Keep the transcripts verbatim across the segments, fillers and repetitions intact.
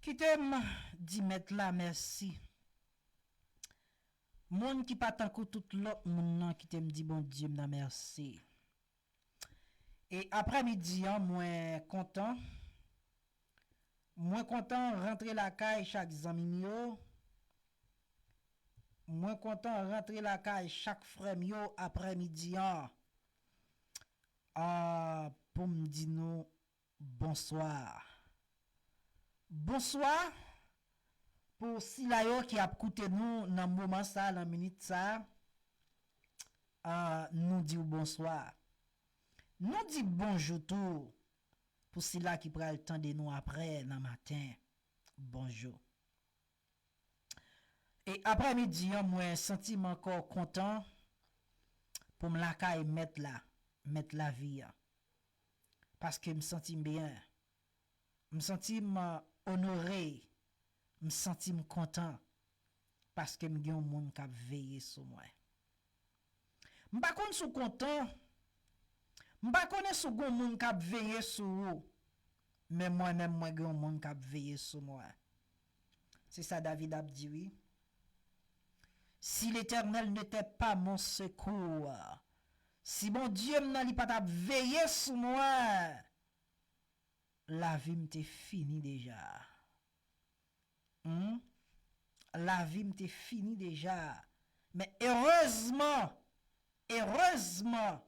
Kite m di Mèt la mèsi. Moun ki pa tankou tout lòt moun nan, kite m di Bondye m nan mèsi. E aprèmidi an, mwen kontan. Mwen kontan rantre lakay chak zanmi m yo. Mwen kontan rantre lakay chak frè m yo aprèmidi an. Ah, pou m di nou bonswa. Bonswa pou sila yo ki ap koute nou nan moman sa, nan minit sa. Ah, nou di w bonswa. Nou di bonjou tou pou sila ki pral tande nou aprè nan maten. Bonjou. E aprèmidi an, mwen santi m ankò kontan pou m lakay Mèt la, Mèt lavi a. Paske m santi m byen. M santi m onore. M santi m kontan. Paske m gen yon moun k ap veye sou mwen. M pa konn si w kontan. M pa konnen si w gen yon moun k ap veye sou ou. Men mwen menm, mwen gen yon moun k ap veye sou mwen. Se sa David ap di, wi. Si l'Éternel n'était pas mon secours, si Bondye m nan li pa t ap veye sou mwen, lavi m te fini deja. Hmm? Lavi m te fini deja. Men erezman, erezman,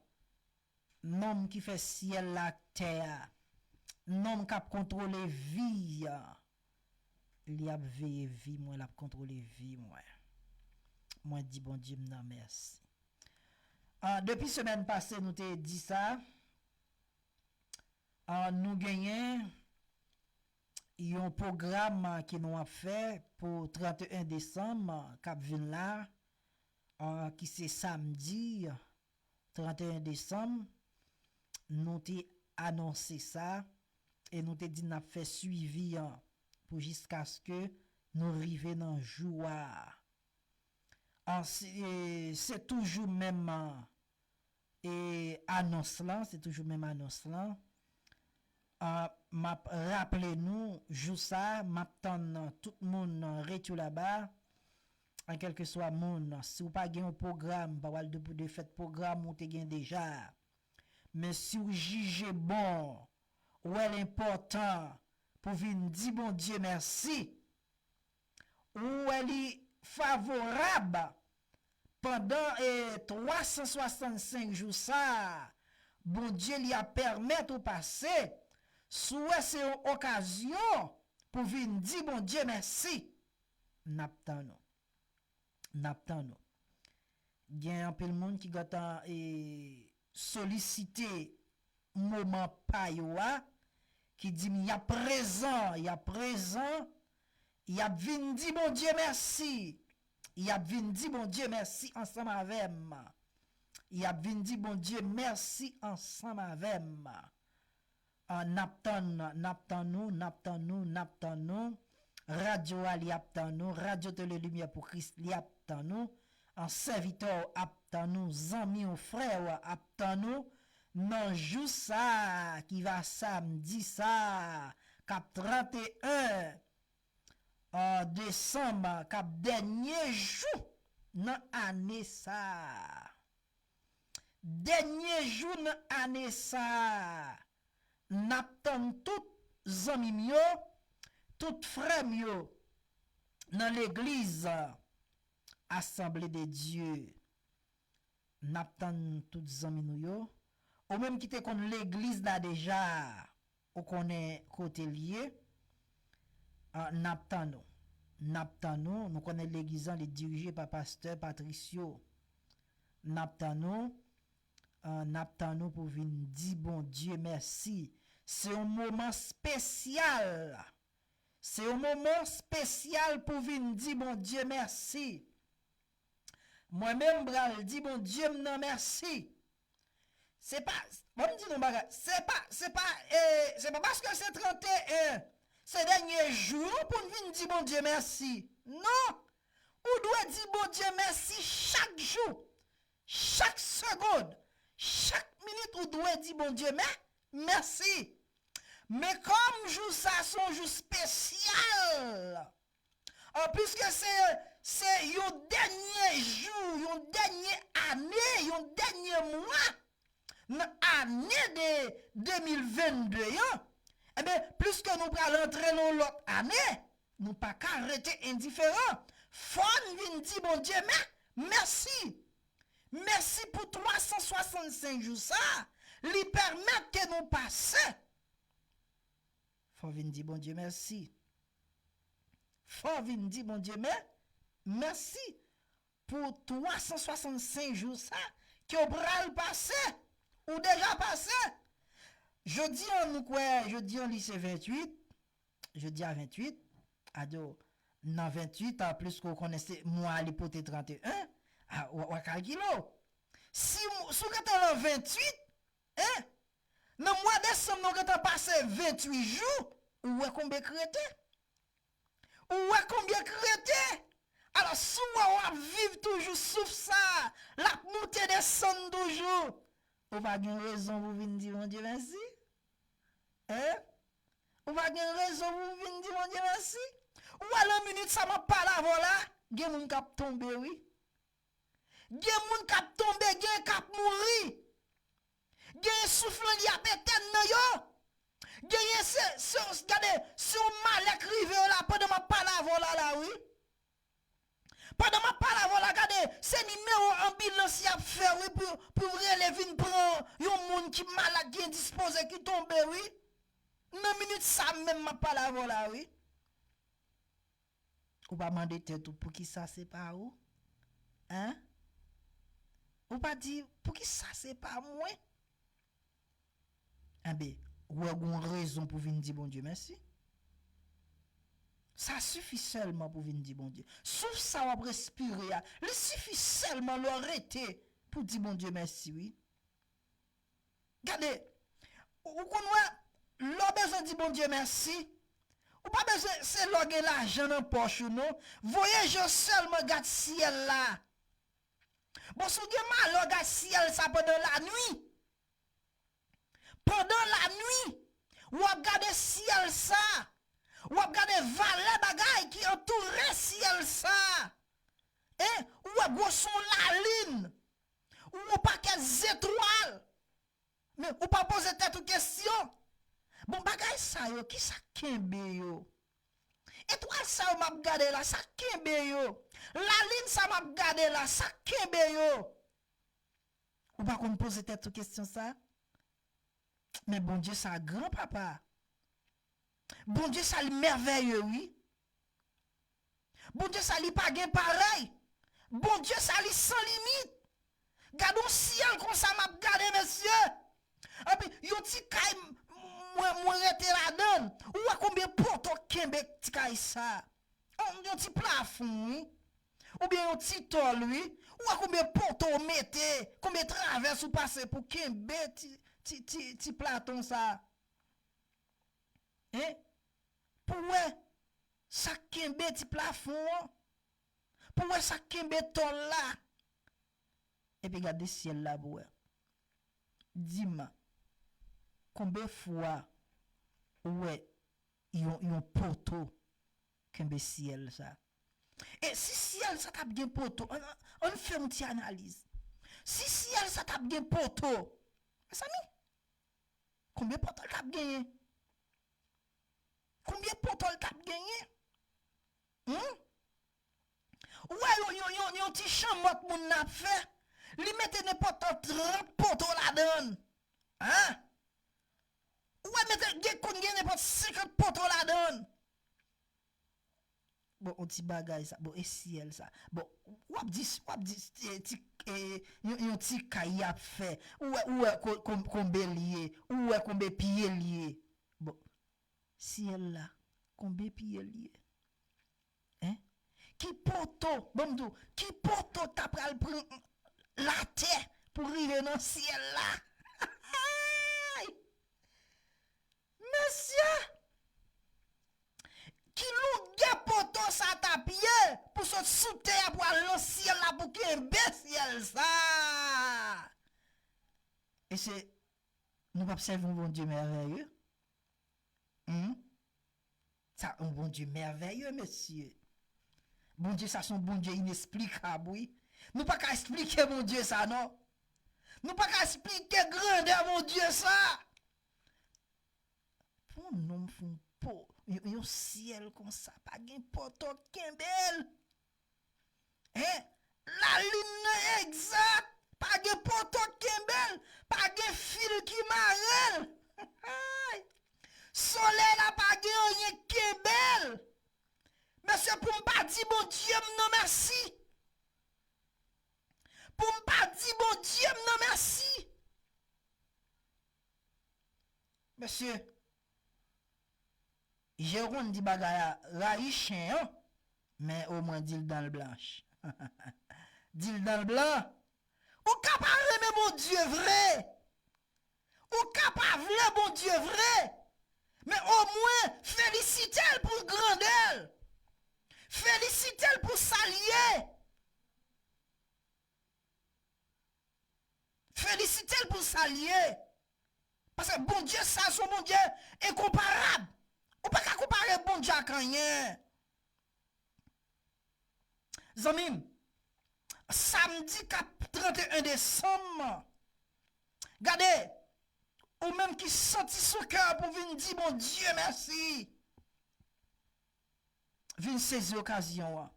nonm ki fè syèl la ak tè a, nonm k ap kontwole vi a, li ap veye vi mwen, l ap kontwole vi mwen. Mwen di Bondye m nan mèsi. Ah, depi semèn pase, nou te di sa. Ah, nou genyen yon pwogram, ah, ke nou ap fè pou trannteyen desanm, ah, k ap vin la, ah, ki se samdi trannteyen desanm. Nou te anonse sa e nou te di n ap fè swivi an pou jiskaske nou rive nan jou a. An, se, e, se toujou menm, e, anons lan, se toujou menm anons lan. A, m ap raple nou, jou sa, m ap tann tout moun Retour Là-Bas. An kèlkeswa moun, si w pa gen yon pwogram, pa pral de pou de fèt pwogram ou te gen deja. Men si w jije bon, ou wè l enpòtan pou vin di Bondye mèsi, ou wè li favorab pandan, e, twa san swasannsenk jou sa a, Bondye li ap pèmèt ou pase, si w wè se yon okazyon pou vin di Bondye mèsi, n ap tann ou. N ap tann ou. Gen anpil moun ki gentan, e, solisite moman pa yo a, ki di m y ap prezan, y ap prezan, y ap vin di Bondye mèsi. Y ap vin di Bondye mèsi ansanm avè m. Y ap vin di Bondye mèsi ansanm avè m. A, n ap tann, n ap tann ou, n ap tann ou, n ap tann ou. Radyo a, li ap tann ou. Radyo Tele Limyè pou Kris, li ap tann ou. An, sèvitè w ap tann ou, zanmi w, frè w ap tann ou. Nan jou sa a, ki va samdi sa a, k ap tranteyen, a, desanm, k ap dènye jou nan ane sa a. Dènye jou nan ane sa a, n ap tann tout zanmi m yo, tout frè m yo nan legliz Assemblée de Dieu. N ap tann tout zanmi nou yo. Ou menm ki te konn legliz la deja, ou konnen kote l ye. A, n ap tann ou. N ap tann ou. Nou konnen legliz lan, li dirije pa pastè Patricio. N ap tann ou. A, n ap tann ou pou vin di Bondye mèsi. Se yon moman espesyal. Se yon moman espesyal pou vin di Bondye mèsi. Mwen menm, m pral di Bondye m nan mèsi. Se pa, ban m di nou bagay, se pa, se pa, e, se pa paske se tranteyen, se dènye jou an pou n vin di Bondye mèsi. Non! Ou dwe di Bondye mèsi chak jou, chak segonn, chak minit ou dwe di Bondye mè, mèsi. Men kòm jou sa se yon jou espesyal, an plis ke se, se yon dènye jou, yon dènye ane, yon dènye mwa nan ane de de mil vennde an, enben, plis ke nou pral antre nan yon lòt ane, nou pa ka rete endiferan. Fò n vin di Bondye mè, mèsi. Mèsi pou twa san swasannsenk jou sa a, li pèmèt ke nou pase. Fò w vin di Bondye mèsi. Fò w vin di Bondye mè, mèsi pou twa san swasannsenk jou sa ke w pral pase, ou deja pase. Jodi an nou kwè, jodi an li se venntuit, jodi a venntuit, ado, nan venntuit, an plis ke w konnen se mwa li pote tranteyen, a, w, w a kalkile w. Si, si w gentan nan venntuit, en, nan mwa desanm nan w gentan pase venntuit jou, ou wè konbyen k rete? Ou wè konbyen k rete? Alò, si w wè w ap viv toujou souf sa, l ap moute desann toujou, ou pa gen rezon pou vin di Bondye mèsi? En? Ou pa gen rezon pou vin di Bondye mèsi? Ou wè nan minit sa m ap pale avè w la, gen moun k ap tonbe, wi. Gen moun k ap tonbe, gen k ap mouri. Gen souf lan li ap etèn nan yo. Genyen se, se, gade, se yon malè k rive yo la pandan m ap pale avè w la, la, wi. Pandan m ap pale avè w la, gade, se nimewo anbilans y ap fè, wi, pou, pou rele vin pran yon moun ki malad, ki endispoze, ki tonbe, wi. Nan minit sa menm m ap pale avè w la, wi. Ou pa mande tèt ou poukisa se pa ou? En? Ou pa di, poukisa se pa mwen? Enben, ou wè gon rezon pou vin di Bondye mèsi. Sa sifi sèlman pou vin di Bondye. Souf sa w ap respire a, li sifi sèlman lè w rete pou di Bondye mèsi, wi. Gade, ou konn wè, lè w bezwen di Bondye mèsi, ou pa bezwen se lè w gen lajan nan pòch ou non. Voye je w sèlman gad syèl la. Bon, si w gen malè w gad syèl sa pandan lanwi, pandan lanwi, w ap gade syèl sa, w ap gade valè bagay ki antoure syèl sa. En, ou wè gwo se yon lalin, ou wè yon pakèt zetwal. Men, ou pa poze tèt ou kesyon. Bon, bagay sa yo, kisa k kenbe yo? Etwal sa yo m ap gade la, sa k kenbe yo? Lalin sa m ap gade la, sa k kenbe yo? Ou pa konn poze tèt ou kesyon sa? Men Bondye sa gran, papa. Bondye sa li mèvèye, wi. Bondye sa li pa gen parèy. Bondye sa li san limit. Gade yon syèl konsa m ap gade, mesye. Epi, yon ti kay, m-, mwen, mwen rete ladan l. Ou wè konbyen poto k kenbe ti kay sa? Yon, yon ti plafon, wi. Oubyen yon ti tòl, wi. Ou wè konbyen poto w mete, konbyen travès ou pase pou kenbe ti, ti, ti, ti platon sa? En? Pou w wè sa k kenbe ti plafon an? Pou w wè sa k kenbe tòl la? Epi gade syèl la pou w wè. Di m, konbyen fwa ou wè yon, yon poto kenbe syèl sa? E si syèl sa t ap gen poto, ann, ann, ann fè yon ti analiz. Si syèl sa t ap gen poto, mezanmi, konbyen poto l t ap genyen? Konbyen poto l t ap genyen? Hum? Ou wè yon, yon, yon, yon ti chanmòt moun nan ap fè, li mete nenpòt trant poto ladan l. Hein? Ou wè mete, gen konn gen nenpòt senkant poto ladan l. Bon, yon ti bagay sa. Bon, e syèl sa. Bon, w ap di, w ap di, e, ti, e, yon, yon ti kay y ap fè. Ou wè, ou wè ko-, kon-, konbe l ye. Ou wè konbe pye l ye. Bon, syèl la, konbe pye l ye? Hein? Ki poto, ban m di w, ki poto ta pral pran latè pou rive nan syèl la? Mesye! Ki longè poto sa t ap ye pou sot sou tè a pou al nan syèl la pou kenbe syèl sa? E se, nou p ap sèvi yon Bondye mèvèye? Hmm? Sa yon Bondye mèvèye, mesye. Bondye sa se yon Bondye inesplikab, wi. Nou pa ka esplike Bondye sa, non. Nou pa ka esplike grandè Bondye sa. Pou yon nonm fè yon po, yon, yon syèl konsa, pa gen pòtò kenbe l. Hein? Lalin nan egzak, pa gen pòtò kenbe l, pa gen fil ki mare l. Solèy la pa gen anyen k kenbe l. Mesye, pou m pa di Bondye m nan mèsi. Pou m pa di Bondye m nan mèsi. Mesye, je konn di bagay a, rayi chen an, men omwen di l dan l blanch. Di l dan l blan. Ou ka pa renmen Bondye vre. Ou ka pa vle Bondye vre. Men omwen, felisite l pou grandè l. Felisite l pou sa l ye. Felisite l pou sa l ye. Paske Bondye sa se yon Bondye enkonparab. Ou pa ka konpare Bondye ak anyen. Zanmi m, samdi k ap trannteyen desanm, gade, ou menm ki santi sou kè w pou vin di Bondye mèsi. Vin sezi okazyon an.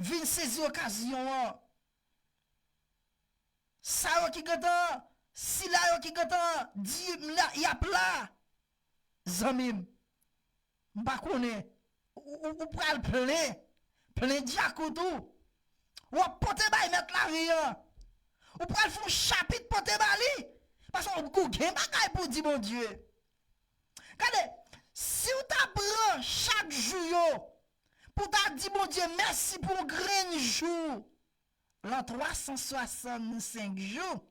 Vin sezi okazyon an. Sa yo ki gentan, sila yo ki gentan di m la, y ap la. Zanmi m, m pa konnen. Ou, ou, ou pral plen, plen djakout ou. W ap pote bay mèt lavi an. Ou pral fè yon chapit pote ba li. Paske ou, ou gen bagay pou di Bondye. Gade, si w ta pran chak jou yo, pou w ta di Bondye mèsi pou yon grenn jou, lan twa san swasannsenk jou,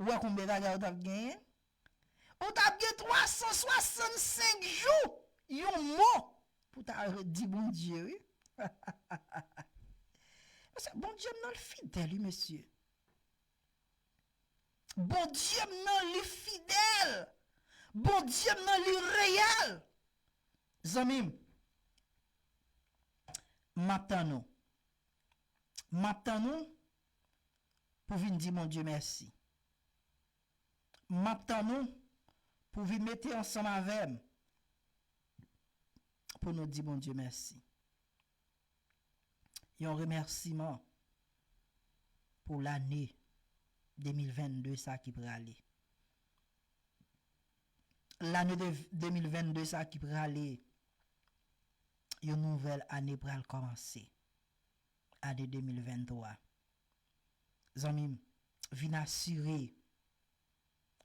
ou wè konbyen bagay ou t ap genyen? Ou t ap gen twa san swasannsenk jou, yon mo, pou w ta re-, di Bondye, wi. Paske Bondye m nan, l fidèl, wi, mesye. Bondye m nan, li fidèl. Bondye m nan, li reyèl. Zanmi m, m ap tann ou. M ap tann ou pou vin di Bondye mèsi. M ap tann ou pou vin mete ansanm avè m pou nou di Bondye mèsi. Yon remèsiman pou lane de mil vennde sa ki prale. Lane de, de mil vennde sa ki prale, yon nouvèl ane pral kòmanse. Ane de mil venntwa. Zanmi m, vin asire.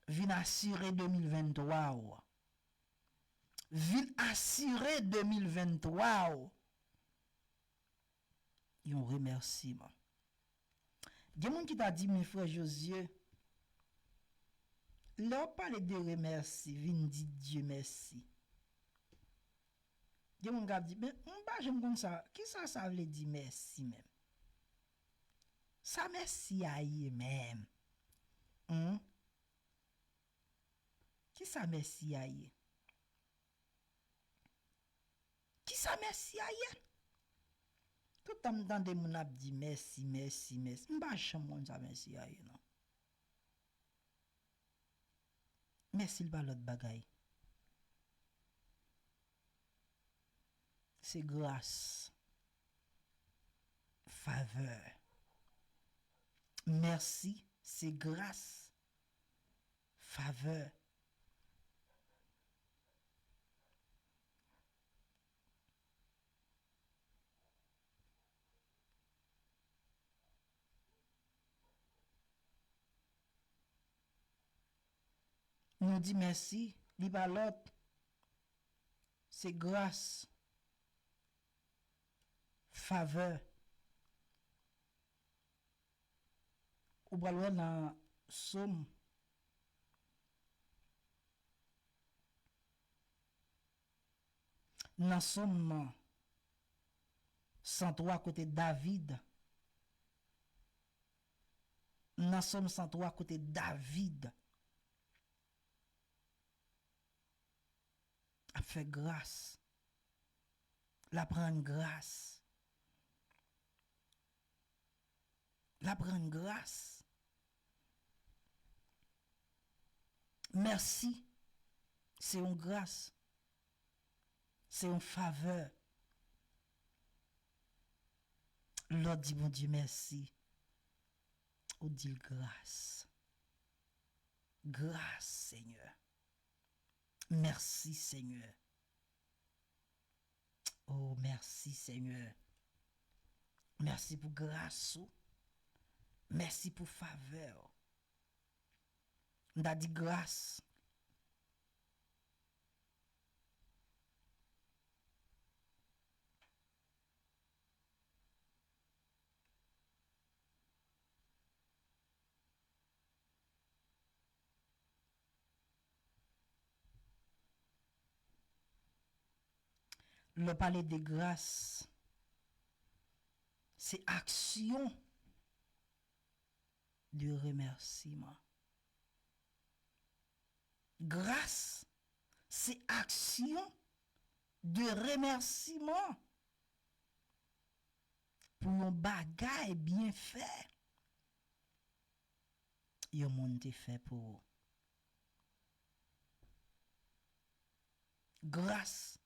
Vin asire de mil venntwa w. Vin asire de mil venntwa w. Yon remèsiman. Gen moun ki ta di, "Men frè Jozye, lè w ap pale de remèsi, vin di Dye mèsi." Gen moun k ap di, "Men, m pa janm konn sa. Kisa sa vle di mèsi menm? Sa mèsi a ye menm? Hum? Kisa mèsi a ye?" Kisa mèsi a ye? Tout tan m tande moun ap di mèsi, mèsi, mèsi. M pa janm konn sa mèsi a ye, non. Mèsi l pa lòt bagay. Se gras, favè. Mèsi, se gras, favè. Nou di mèsi, li pa lòt. Se gras, favè. Ou pral wè nan Sòm, nan Sòm san twa kote David, nan Sòm san twa kote David fè gras. L ap rann gras. L ap rann gras. Mèsi. Se yon gras. Se yon favè. Lè w di Bondye mèsi, ou di l gras. Gras, Senyè. Mèsi, Senyè. Oh, mèsi, Senyè. Mèsi pou gras ou. Mèsi pou favè w. M ta di gras. Lè w pale de gras, se aksyon de remèsiman. Gras, se aksyon de remèsiman pou yon bagay byenfè yon moun te fè pou ou. Gras.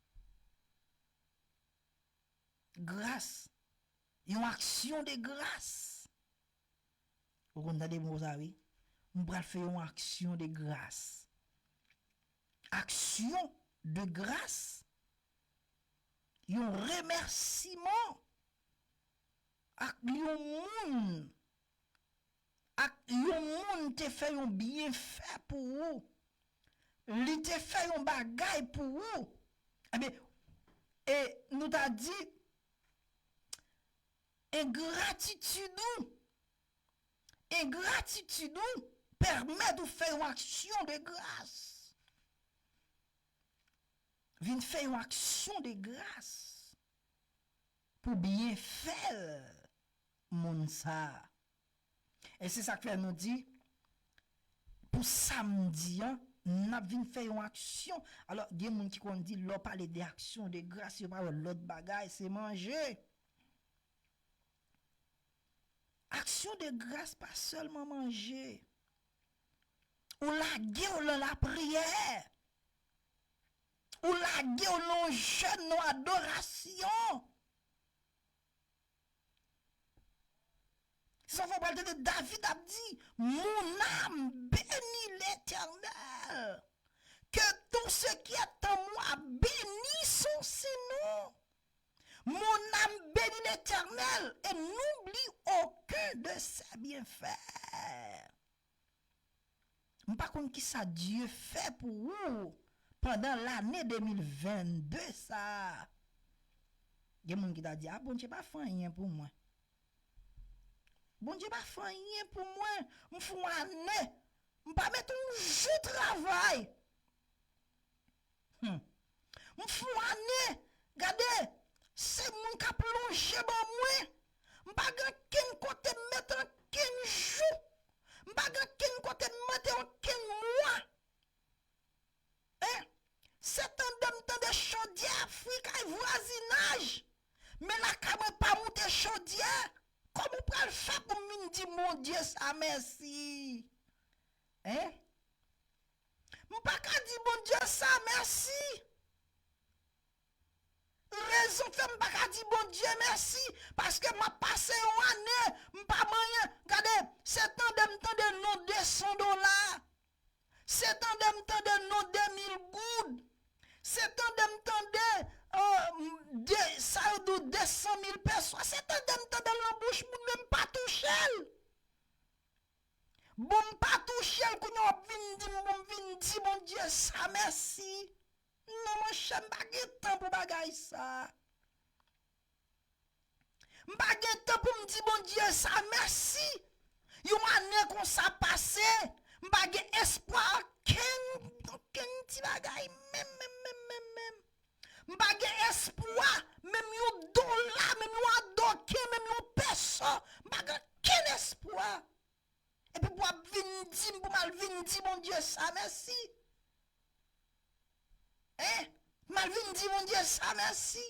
Gras. Yon aksyon de gras. Ou konn tande mo sa, wi. M pral fè yon aksyon de gras. Aksyon de gras. Yon remèsiman. Ak yon moun. Ak yon moun te fè yon byenfè pou ou. Li te fè yon bagay pou ou. Ebyen, e nou ta di, engratitid ou, engratitid ou pèmèt ou fè yon aksyon de gras. Vin fè yon aksyon de gras pou byenfè l moun sa a. E se sa k fè nou di, pou samdi an, n ap vin fè yon aksyon. Alò, gen moun ki konn di, lè w pale de aksyon de gras, yo pa wè lòt bagay, se manje. Aksyon de gras pa sèlman manje. Ou lage w nan lapriyè. Ou lage w nan yon jèn, nan adorasyon. Sa fè w pral tande David ap di, mon âme bénit l'Éternel. Que tout ce qui est en moi bénisse son saint nom. Mon âme bénit l'Éternel et n'oublie aucun de ses bienfaits. M pa konn kisa Dye fè pou ou pandan lane de mil venn de sa a. Gen moun ki ta di, a, Bondye pa fè anyen pou mwen. Bondye pa fè anyen pou mwen. M fè yon ane. M pa mete yon jou travay. Hmm. M fè yon ane. Gade, se moun k ap lonje ban mwen. M pa gen ankenn kote m mete ankenn jou. M pa gen ankenn kote m mete ankenn mwa. Hein? Se tande m tande chodyè fri kay vwazinaj. Men lakay mwen pa moute chodyè. Kòman w pral fè pou m vin di Bondye sa mèsi? Hein? M pa ka di Bondye sa mèsi. Rezon k fè m pa ka di Bondye mèsi, paske m ap pase yon ane, m pa manyen. Gade, se tande m tande non de san dola. Se tande m tande non de mil goud. Se tande m tande, euh, de, sa yo di w de san mil peso. Se tande m tande l nan bouch moun, men m pa touche l. Bon, m pa touche l, kounye a w ap vin di m pou m vin di Bondye sa mèsi. Non, monchè, m pa gen tan pou bagay sa. M pa gen tan pou m di Bondye sa mèsi. Yon ane konsa pase, m pa gen espwa okenn, okenn ti bagay, menm, menm, menm, menm, menm. M pa gen espwa, menm yon dola, menm yon adoken, menm yon peso. M pa gen okenn espwa. Epi pou w ap vin di m, pou m al vin di Bondye sa mèsi. Hein? M al vin di Bondye sa mèsi.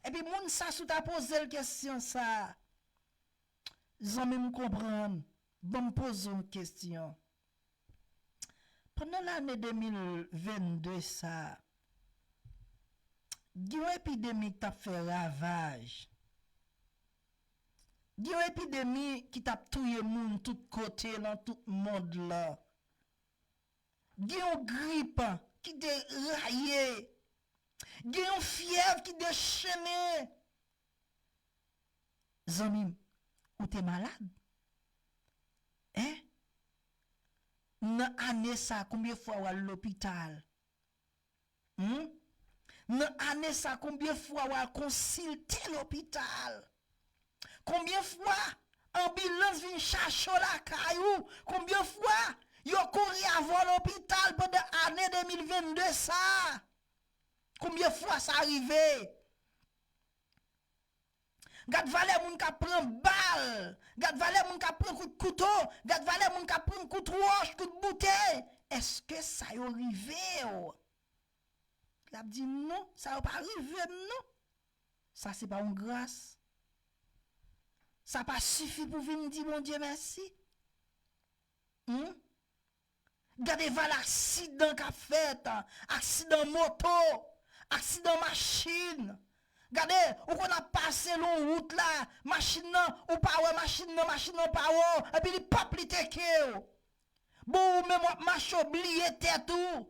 Epi moun sa, si w ta poze l kesyon sa, zanmi m konprann, ban m poze w kesyon. Pandan lane de mil venn de sa, gen yon epidemi k t ap fè ravaj. Gen yon epidemi ki t ap touye moun tout kote nan tout mond lan. Gen yon grip ki deraye. Gen yon fyèv ki dechennen. Zanmi m, ou te malad? Hein? Nan ane sa, konbyen fwa w al lopital? Hmm? Nan ane sa, konbyen fwa w al konsilte lopital? Konbyen fwa anbilans vin chache w lakay ou? Konbyen fwa yo kouri avè w lopital pandan ane de mil venn de sa a? Konbyen fwa sa rive? Gad valè moun k ap pran bal. Gad valè moun k ap pran kout kouto. Gad valè moun k ap pran kout wòch, kout boutèy. Èske sa yo rive w? L ap di, "Non, sa yo pa rive m, non." Sa se pa yon gras. Sa pa sifi pou vin di Bondye mèsi. Hmm? Gade valè aksidan k ap fèt, aksidan moto, aksidan machin. Gade, ou konn ap pase lon wout la, machin nan, ou pa wè machin nan, machin nan pa wè w, epi li pap li teke w. Bon, ou menm w ap mache, w bliye tèt ou.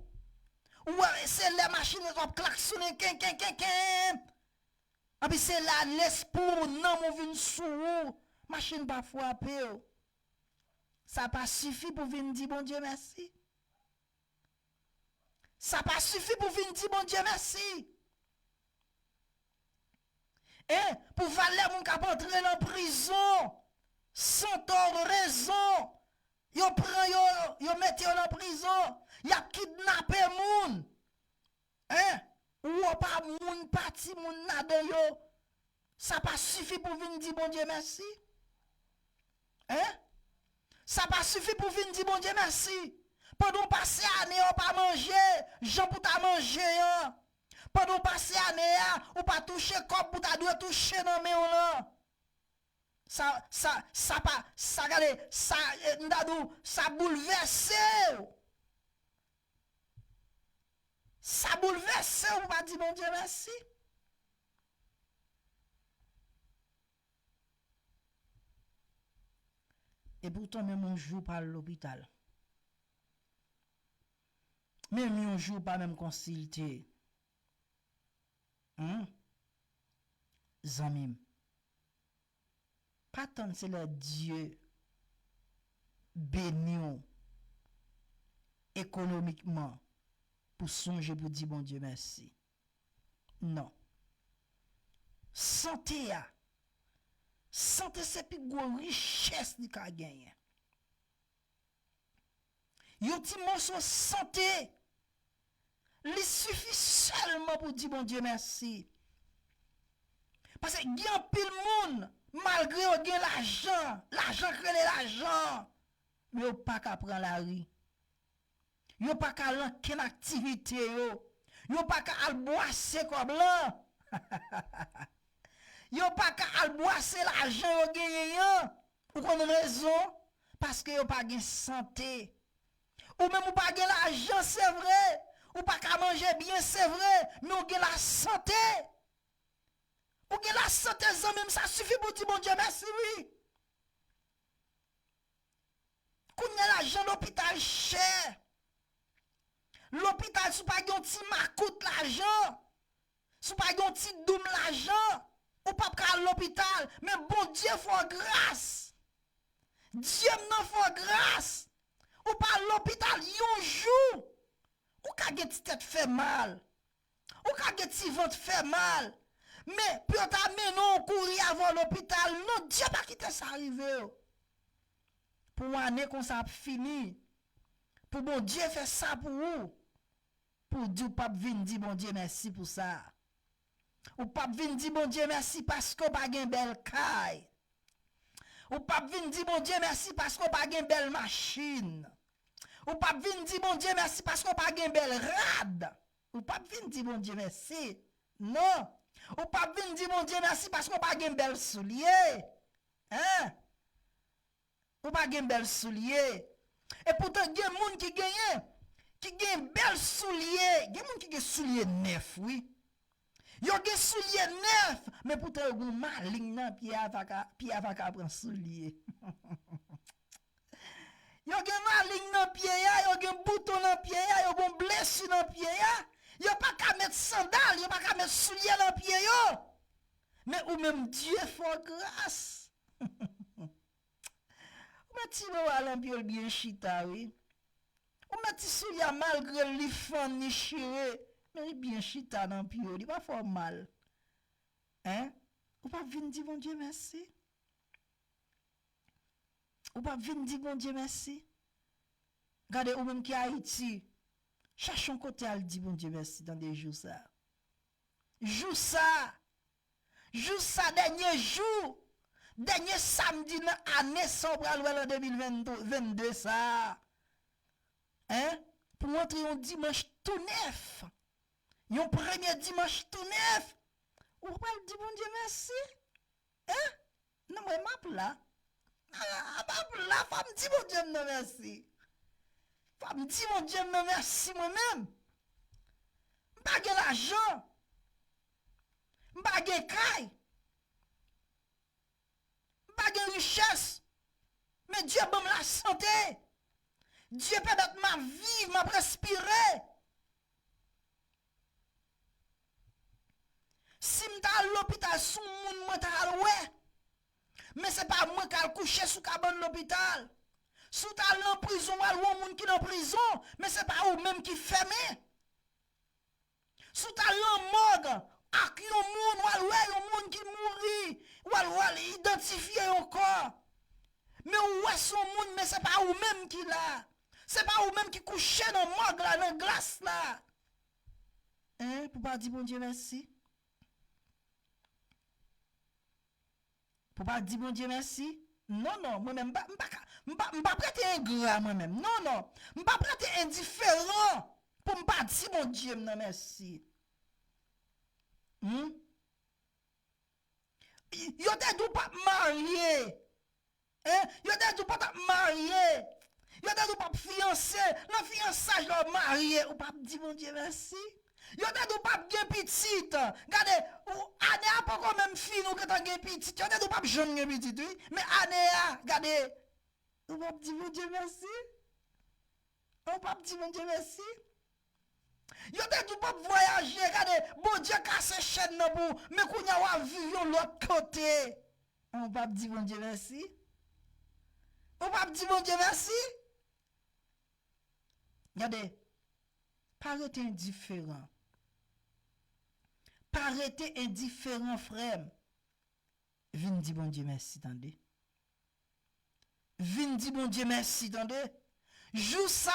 Ou wè, se lè machin nan ap klaksonnen, ken, ken, ken, ken. Epi se la lespri w, nanm ou vin sou ou, machin pa frape w. Sa pa sifi pou vin di Bondye mèsi? Sa pa sifi pou vin di Bondye mèsi? E pou valè moun k ap antre nan prizon san tò rezon, yo pran yo, yo mete yo nan prizon, y ap kidnape moun. Hein? Ou wè pa moun pa timoun ladan yo. Sa pa sifi pou vin di Bondye mèsi? Hein? Sa pa sifi pou vin di Bondye mèsi? Pandan w pase ane w pa manje jan pou ta manje an. Pandan w pase ane a, ou pa touche kòb pou ta dwe touche nan men w lan. Sa, sa, sa pa, sa gade, sa, eh, m ta di w, sa boulvèse w. Sa boulvèse w pou pa di Bondye mèsi. Epoutan, menm yon jou pa al lopital. Menm yon jou pa menm konsilte. Hmm? Zanmi m, pa tann se lè Dye beni w ekonomikman pou sonje pou di Bondye mèsi. Non. Sante a, sante se pi gwo richès li ka genyen. Yon ti moso sante, li sifi sèlman pou di Bondye mèsi. Paske gen anpil moun, malgre yo gen lajan, lajan k rele lajan, men yo pa ka pran lari. Yo pa ka al nan kenn aktivite yo. Yo pa ka al bwase kòb lan. Yo pa ka al bwase lajan yo genyen an. Ou konn rezon? Paske yo pa gen sante. Ou menm ou pa gen lajan, se vre. Ou pa ka manje byen, se vre. Men ou gen lasante. Ou gen lasante, zanmi m, sa sifi pou di Bondye mèsi, wi. Kounye a lajan lopital chè. Lopital, si w pa gen yon ti makout lajan, si w pa gen yon ti doum lajan, ou p ap ka al lopital. Men Bondye fè w gras. Dye m nan fè w gras. Ou pa al lopital yon jou. Ou ka gen ti tèt fè mal. Ou ka gen ti vant fè mal. Men pou yo ta mennen w kouri avè w lopital, non, Dye pa kite sa rive w. Pou yon ane konsa ap fini, pou Bondye fè sa pou ou, pou w di w p ap vin di Bondye mèsi pou sa. Ou p ap vin di Bondye mèsi paske w pa gen bèl kay. Ou p ap vin di Bondye mèsi paske w pa gen bèl machin. Ou p ap vin di Bondye mèsi paske w pa gen bèl rad. Ou p ap vin di Bondye mèsi. Non. Ou p ap vin di Bondye mèsi paske w pa gen bèl soulye. Hein? Ou pa gen bèl soulye. Epoutan, gen moun ki genyen, ki gen bèl soulye. Gen moun ki gen soulye nèf, wi. Yo gen soulye nèf, men poutan yo gen maleng nan pye a, pa ka, pye a pa ka pran soulye. Yo gen maleng nan pye a, yo gen bouton nan pye a, yo gen blesi nan pye a. Yo pa ka met sandal, yo pa ka met soulye nan pye yo. Men ou menm, Dye fè w gras. Ou met ti bowal nan pye w, l byen chita, wi. Ou met ti soulye a, malgre li fann, li chire, men li byen chita nan pye w, li pa fè w mal. Hein? Ou p ap vin di Bondye mèsi? Ou p ap vin di Bondye mèsi? Gade, ou menm ki Ayiti, chache yon kote al di Bondye mèsi, tande, jou sa. Jou sa, jou sa, dènye jou, dènye samdi nan ane sa, w pral wè l an de mil vennde sa. Hein? Pou w antre yon dimanch tou nèf, yon premye dimanch tou nèf, ou pral di Bondye mèsi. Hein? Non, mwen, m ap la. Ah, m ap la, fò m di Bondye m nan mèsi. Fò m di Bondye m nan mèsi mwen menm. M pa gen lajan. M pa gen kay. M pa gen richès. Men Dye ban m lasante. Dye pèmèt m ap viv, m ap respire. Si m ta al lopital, se yon moun mwen ta al wè. Men se pa mwen k al kouche sou kabann lopital. Si w ta al nan prizon, w al wè yon moun ki nan prizon, men se pa ou menm ki fèmen. Si w ta al nan mòg ak yon moun, w al wè yon moun ki mouri, w al, w al idantifye yon kò. Men ou wè se yon moun, men se pa ou menm ki la. Se pa ou menm ki kouche nan mòg la, nan glas la. Hein, pou pa di Bondye mèsi? Pou pa di Bondye mèsi? Non, non, mwen menm, m pa, m pa ka, m pa, m pa p rete engra mwen menm. Non, non, m pa p rete endiferan pou m pa di Bondye m nan mèsi. Hmm? Yo te di w p ap marye. Hein? Yo te di w pa t ap marye. Yo te di w p ap fiyanse. Nan fiyansaj la w marye, ou p ap di Bondye mèsi. Yo te di w p ap gen pitit. Gade, ou, ane a poko menm fini, ou gentan gen pitit. Yo te di w p ap janm gen pitit, wi. Men ane a, gade, ou p ap di Bondye mèsi. Ou p ap di Bondye mèsi. Yo te di w p ap vwayaje, gade, Bondye kase chèn nan pou ou, men kounye a w ap viv yon lòt kote. Ou p ap di Bondye mèsi? Ou p ap di Bondye mèsi? Gade, pa rete endiferan. Pa rete endiferan, frè m. Vin di Bondye mèsi, tande. Vin di Bondye mèsi, tande. Jou sa,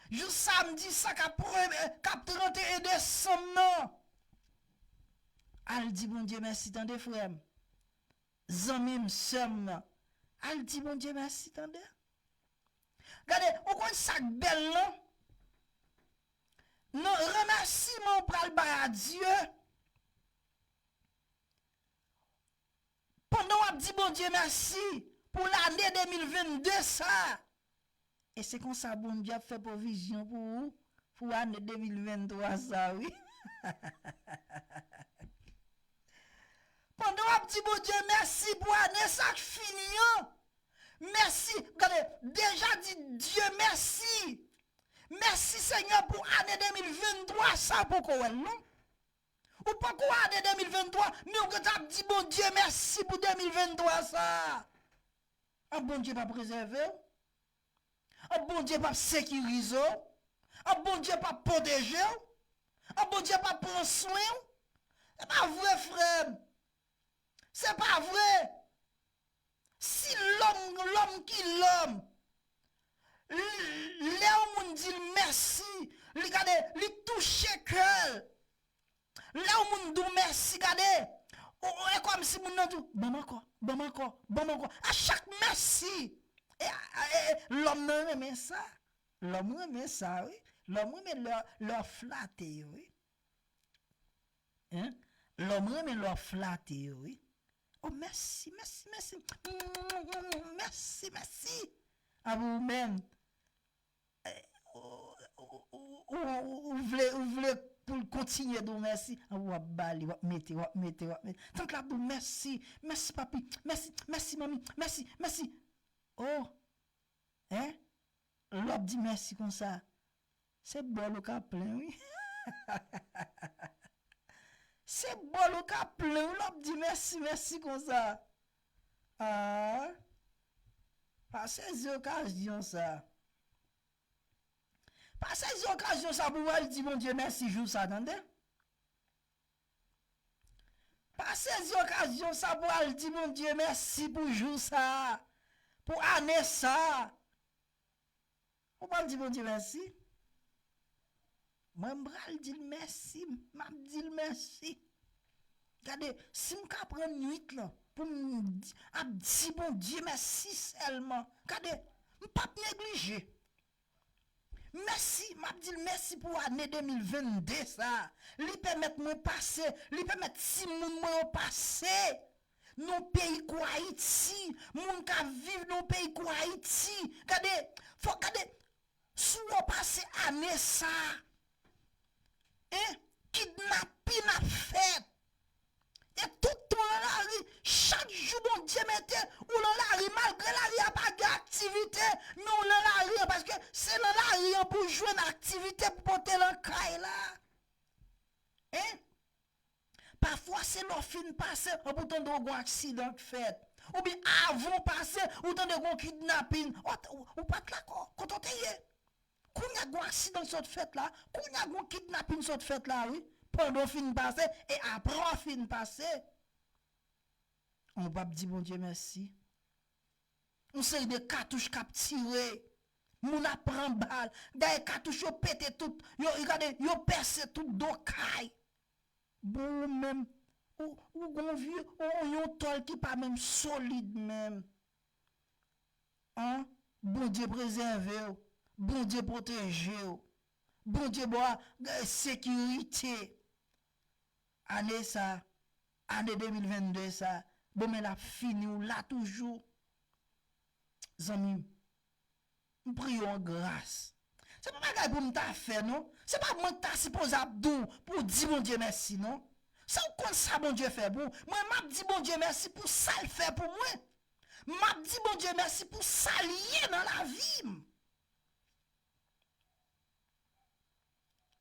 jou samdi sa k ap premye, k ap trannteyen desanm nan. Al di Bondye mèsi, tande, frè m. Zanmi m, sè m nan. Al di Bondye mèsi, tande. Gade, ou konn sa k bèl lan? Nan remèsiman ou pral bay a Dye, pandan w ap di Bondye mèsi pou lane de mil vennde sa, e se konsa Bondye ap fè pwovizyon pou ou, pou ane de mil venntwa sa, wi. Pandan w ap di Bondye mèsi pou ane sa k fini an, mèsi, gade, deja di Dye mèsi. Mèsi, Senyè, pou ane de mil venntwa sa, poko wè l, non? Ou poko ane de mil venntwa, men ou gentan ap di Bondye mèsi pou de mil venntwa sa. An Bondye p ap prezève w? An Bondye p ap sekirize w? An Bondye p ap pwoteje w? An Bondye p ap pran swen w? Se pa vre, frè m. Se pa vre. Si lòm, lòm ki lòm, l-, lè yon moun di l mèsi, li gade, li touche kè l. Lè yon moun di w mèsi, gade, ou, ou, e kòmsi moun nan di w, "Ban m ankò, ban m ankò, ban m ankò." A chak mèsi, e, e, e, lòm nan renmen sa. Lòm renmen sa, wi. Lòm renmen lè, lè w flate yo, wi. Hein? Lòm renmen lè w flate yo, wi. Oh, mèsi, mèsi, mèsi. Mèsi, mèsi. A pou ou menm. Eh, ou, ou, ou, ou, ou vle, ou vle pou l kontinye di w mèsi. A w ap ba li, w ap mete, w ap mete, w ap mete. Tank l ap di w mèsi, mèsi papi, mèsi, mèsi manmi, mèsi, mèsi. Oh, hein? Lè w ap di mèsi konsa, se bòl ou ka plen, wi. Se bòl ou ka plen, wi, lè w ap di mèsi, mèsi konsa. Ah, pa sezi okazyon sa. Pa sezi okazyon sa pou w al di Bondye mèsi jou sa, tande? Pa sezi okazyon sa pou al di Bondye mèsi pou jou sa, pou ane sa. Ou pral di Bondye mèsi? Mwen, m pral di l mèsi, m ap di l mèsi. Gade, si m ka pran nuit lan pou m di, ap di Bondye mèsi sèlman. Gade, m p ap neglije. Mèsi, m ap di l mèsi pou ane de mil venn de sa. Li pèmèt mwen pase, li pèmèt timoun mwen yo pase nan peyi kou Ayiti, moun k ap viv nan peyi kou Ayiti. Gade, fò gade, si w pase ane sa, en, kidnapin ap fèt. E tout tan nan lari, chak jou Bondye mete ou nan lari, malgre lari a pa gen aktivite, men ou nan lari an, paske se nan lari an pou jwenn aktivite pou pote nan kay la. En? Pafwa se lè w fin pase, ou pou tande w gon aksidan k fèt. Oubyen avan w pase, ou tande gon kidnapin. Ou, ou, ou pa t la kò, kote w te ye? Kounye a gon aksidan sot fèt la, kounye a gon kidnapin sot fèt la, wi. Pandan w fin pase, e apre w fin pase. Ou p ap di Bondye mèsi. Yon seri de katouch k ap tire. Moun ap pran bal. Dayè katouch yo pete tout. Yo, gade, yo pèse tout do kay. Bon, ou menm, ou, ou gon vye, ou yon tòl ki pa menm solid menm. An, Bondye prezève w, Bondye pwoteje w, Bondye ba w, eh, sekirite. Ane sa, ane de mil venn de sa, bon, men l ap fini, ou la toujou. Zanmi m, m priye w an gras. Se pa bagay pou m ta fè, non. Se pa mwen k ta sipoze ap di w pou w di Bondye mèsi, non. Se w konn sa Bondye fè pou w. Mwen, m ap di Bondye mèsi pou sa l fè pou mwen. M ap di Bondye mèsi pou sa l ye nan lavi m.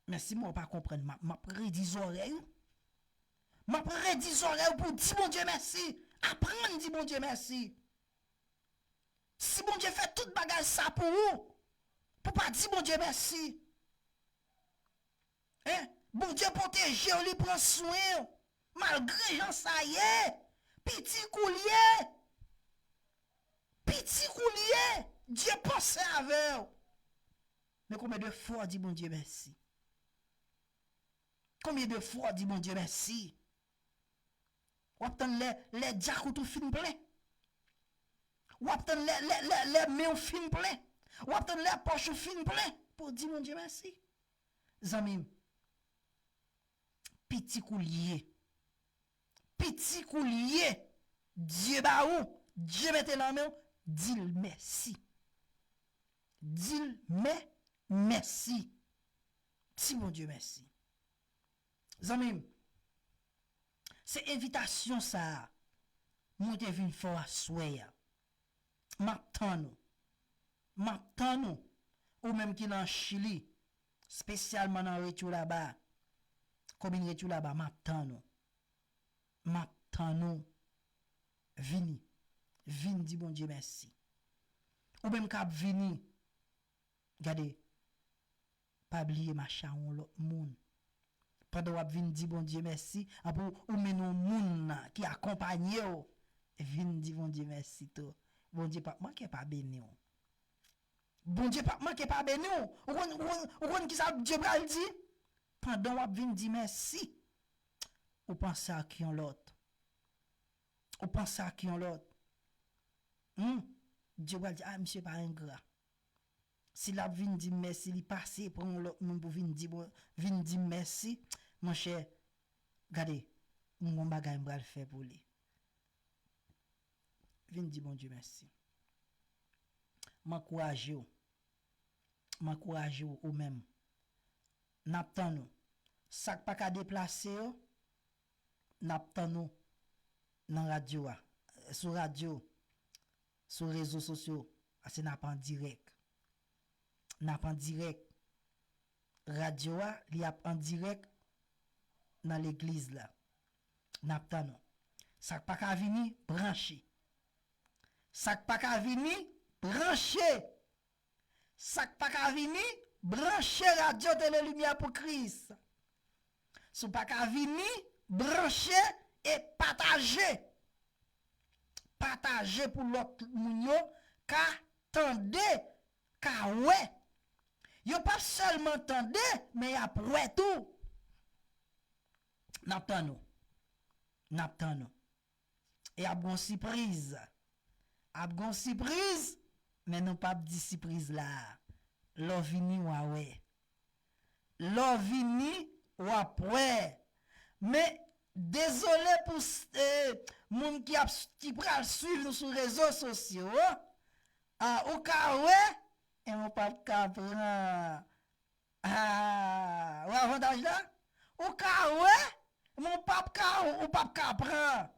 Men si mwen pa konprann, m ap, m ap redi zòrèy ou. M ap redi zòrèy ou pou w di Bondye mèsi. Aprann di Bondye mèsi. Si Bondye fè tout bagay sa pou ou, pou pa di Bondye mèsi. Hein? Bondye pwoteje w, li pran swen w, malgre jan sa ye. Piti kou l ye. Piti kou l ye. Dye panse avè w. Men konbyen de fwa w di Bondye mèsi? Konbyen de fwa w di Bondye mèsi? W ap tann lè, lè djakout ou fin plen. W ap tann lè, lè, lè, lè men w fin plen. W ap tann lè pòch ou fin plen pou w di Bondye mèsi. Zanmi m, piti kou l ye. Piti kou l ye. Dye ba ou, Dye mete nan men w, di l mèsi. Di l mè, mèsi. Di Bondye mèsi. Zanmi m, se envitasyon sa a mwen te vin fè w aswè a. M ap tann ou. M ap tann ou. Ou menm ki nan Chili, espesyalman nan Rio Laba, komin Rio Laba, m ap tann ou. M ap tann ou. Vini. Vin di Bondye mèsi. Ou menm k ap vini, gade, pa bliye mache a yon lòt moun. Pandan w ap vin di Bondye mèsi, apre w mennen yon moun nan ki akonpanye w, vin di Bondye mèsi tou. Bondye p ap manke pa beni w. Bondye p ap manke pa beni w. Ou konn, ou konn, ou konn ki sa Dye pral di? Pandan w ap vin di mèsi, ou panse ak yon lòt. Ou panse ak yon lòt. Hmm? Dye pral di, a, misye pa engra. Si l ap vin di m mèsi, li pase pran yon lòt moun pou vin di, bon, vin di m mèsi, monchè, gade, m gon bagay m pral fè pou li. Vin di Bondye mèsi. M ankouraje w. M ankouraje w ou menm. N ap tann ou. Sa k pa ka deplase yo, n ap tann ou nan radyo a. Sou radyo, sou rezo sosyo, paske n ap an dirèk. N ap an dirèk. Radyo a, li ap an dirèk nan legliz la. N ap tann ou. Sa k pa ka vini, branche. Sa k pa ka vini, branche. Sa k pa ka vini, branche Radyo Tele Limyè pou Kris. Si w pa ka vini, branche e pataje. Pataje pou lòt moun yo ka tande, ka wè. Yo p ap sèlman tande, men y ap wè tou. N ap tann ou. N ap tann ou. E ap gon sipriz. Ap gon sipriz, men nou p ap di sipriz la. Lè w vini, w a wè. Lè w vini, w ap wè. Men, dezole pou s- eh, moun ki ap ki pral swiv nou sou rezo sosyo. Ah, ou ka wè, e ou p ap ka pran. Ah, ou avantaj la? Ou ka wè, men ou p ap ka, ou p ap ka pran.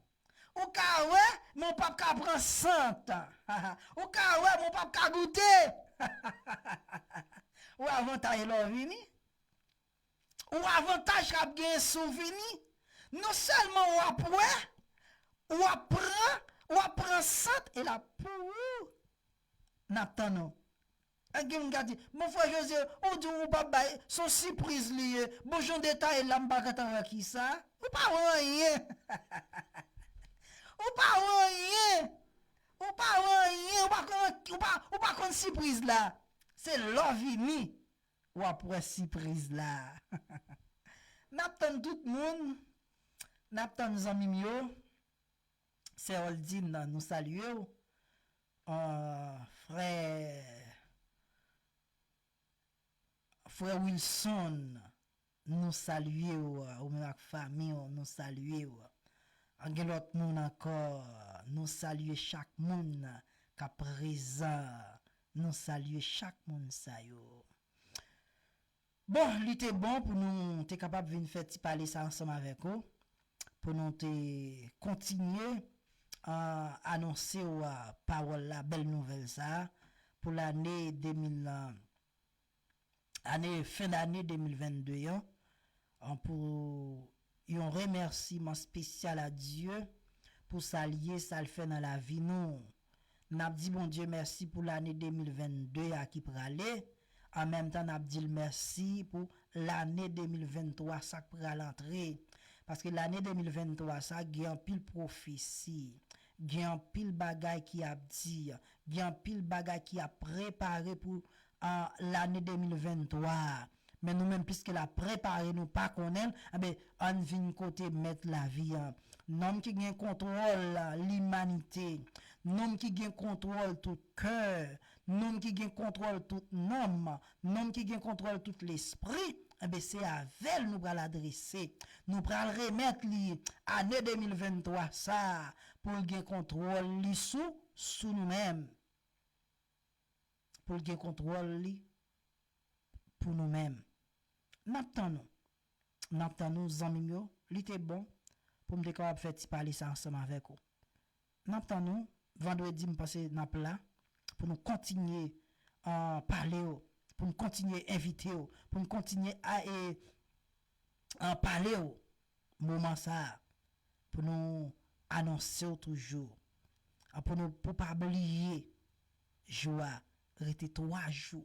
Ou ka wè, men ou p ap ka pran sant. Ou ka wè, men ou p ap ka goute. Ou avantaj lè w vini. Ou avantaj k ap gen si w vini. Non sèlman w ap wè, w ap pran, w ap pran sant, e l ap pou ou. N ap tann ou. Ak gen moun k ap di, bon, frè Jozye, ou di ou p ap bay, se yon sipriz li ye. Bon, jan w detaye l la, m pa gentan wè kisa. Ou pa wè anyen. Ou pa wè anyen. Ou pa wè anyen. Ou pa konn, ou pa, ou pa konn sipriz la. Se lè w vini, w ap wè sipriz la. N ap tann tout moun. N ap tann zanmi m yo. Sè Oldine, nou salye w. Ah, frè, frè Wilson, nou salye w, ou menm ak fanmi w, nou salye w. Gen lòt moun ankò, nou salye chak moun k ap prezan, nou salye chak moun sa yo. Bon, li te bon pou nou te kapab vin fè ti pale sa ansanm avèk ou, pou nou te kontinye, ah, anonse w, ah, pawòl la, bèl nouvèl sa a, pou lane de mil, ah, ane, fen dane de mil vennde an, an, pou yon remèsiman espesyal a Dye pou sa l ye, sa l fè nan lavi nou. N ap di Bondye mèsi pou lane de mil vennde a ki prale. An menm tan, n ap di l mèsi pou lane de mil venntwa, sa k pral antre. Paske lane de mil venntwa sa, gen anpil pwofesi, gen anpil bagay ki ap di, gen anpil bagay ki ap prepare pou, ah, lane de mil venntwa a. Men nou menm, piske l ap prepare, nou pa konnen l, enben, ann vin kote Mèt lavi an. Nonm ki gen kontwòl limanite, nonm ki gen kontwòl tout kè, nonm ki gen kontwòl tout nanm, nonm ki gen kontwòl tout lespri, enben, se avè l nou pral adrese. Nou pral remèt li ane de mil venntwa sa a pou l gen kontwòl li sou, sou nou menm. Pou l gen kontwòl li pou nou menm. N ap tann ou. N ap tann ou, zanmi m yo. Li te bon pou m te kapab fè ti pale sa ansanm avèk ou. N ap tann ou. Vandredi, m panse n ap la pou nou kontinye, ah, pale w, pou n kontinye envite w, pou n kontinye a, e, ah, pale w moman sa a, pou nou anonse w toujou. Ah, pou nou, pou pa bliye jou a, rete twa jou.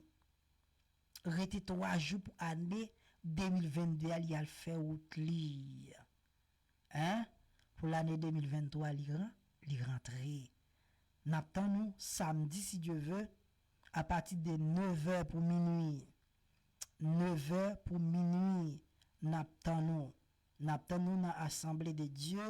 Rete twa jou pou ane de mil vennde a, li al fè wout li. Hein? Pou lane de mil venntwa, li ran-, li rantre. N ap tann ou samdi, si Dye ve, apati de nevè pou minui. Nevè pou minui, n ap tann ou. N ap tann ou nan Asanble de Dye,